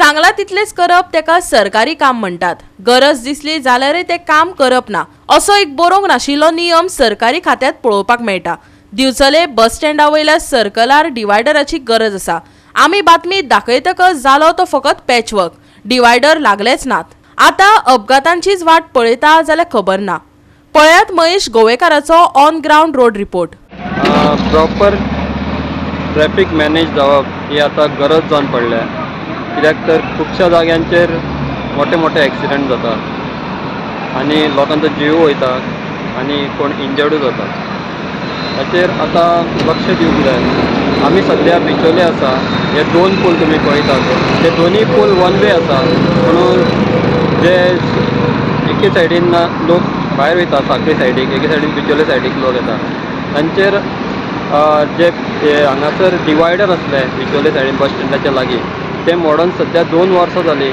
सांगला तितलेच करप तेका सरकारी काम म्हणटात. गरज दिसली जाल्यारय ते काम करप ना असो एक बरोवंक नाशिल्लो नियम सरकारी खात्यात पळोवपाक मेळटा. दिवचले बस स्टँडा वयल्या सर्कलार डिवायडराची गरज आसा. आमी बातमी दाखयतकच जालो तो फकत पॅचवर्क, डिवायडर लागलेच नात. आतां अपघातांचीच वाट पळयता जाल्यार खबर ना. पळयात Mahesh गोवेकाराचो on ground road report. Proper traffic manage जावप ही आतां गरज जावन पडल्या, कित्याक तर खुबश्या जाग्यांचेर मोठे मोठे एक्सिडंट जाता आनी लोकांचो जीव वयता आनी कोण इंजर्डूय जाता. ताचेर आतां लक्ष दिवंक जाय. आमी सद्या बिचोले आसा, हे दोन पूल तुमी पळयतात ते दोनूय पूल वन वे आसा, म्हणून जे एके सायडीन लोक भायर वयता साखळी सायडीक, एके सायडीन बिचोले सायडीक लोक येता, तांचेर जे हांगासर डिवायडर आसले बिचोले सायडीन बस स्टँडाच्या लागीं ते मोडून सद्या 2 वर्सां जालीं,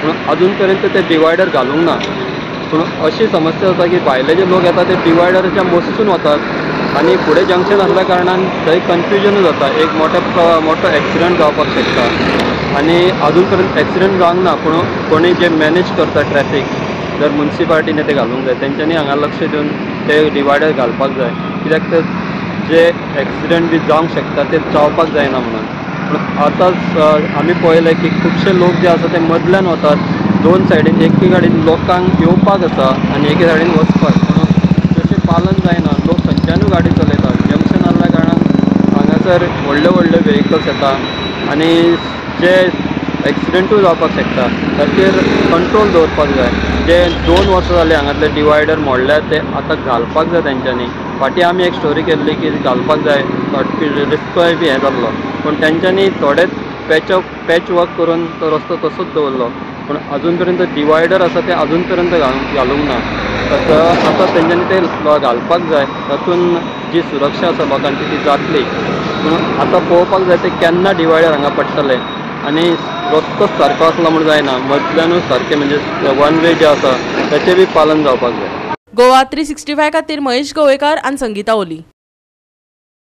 पूण अजून पर्यंत ते डिवायडर घालूंक ना. पूण अशी समस्या जाता की भायले जे लोक येता ते डिवायडराच्या मस्तून वतात आनी फुडें जंक्शन आसल्या कारणान थंय कन्फ्युजनूय जाता, एक मोठो एक्सिडंट जावपाक शकता. आनी अजून पर्यंत एक्सिडंट जावंक ना, पूण कोणी जे मॅनेज करता ट्रॅफीक जर मुन्सिपालिटीने ते घालूंक जाय, तेंच्यांनी हांगा लक्ष दिवन ते डिवायडर घालपाक जाय, कित्याक तर जे एक्सिडंट बी जावंक शकता ते जावपाक जायना म्हणून. पूण आतां आमी पळयलें की खुबशे लोक जे आसा ते मदल्यान वतात, दोन सायडीन, एके गाडीन लोकांक येवपाक आसा आनी एके सायडीन वचपाक, म्हणून तशें पालन जायना. लोक खंयच्यानूय गाडी चलयतात, जंक्शन आसल्या कारणान हांगासर व्हडले व्हडले व्हेकल्स येता आनी जे एक्सिडंटूय जावपाक शकता. ताचेर कंट्रोल दवरपाक जाय. जे 2 वर्सां जालीं हांगातले डिवायडर मोडल्या ते आतां घालपाक जाय तेंच्यांनी. फाटीं आमी एक स्टोरी केल्ली की घालपाक जाय, रस्तोय बी हें जाल्लो, पूण तेंच्यांनी थोडेच पॅच वर्क करून तो रस्तो तसोच दवरलो, पूण अजून पर्यंत डिवायडर आसा ते अजून पर्यंत घालूंक ना. आतां तेंच्यांनी ते घालपाक जाय, तातूंत जी सुरक्षा आसा लोकांची ती जातली. पूण आतां पळोवपाक जाय ते केन्ना डिवायडर हांगा पडटले. आनी रस्तो सारको आसलो म्हूण जायना, मदल्यानूय सारकें म्हणजे वन वे जे आसा ताचें बी पालन जावपाक जाय. गोवा 365 खातीर महेश गोवेकार आनी संगीता ओली.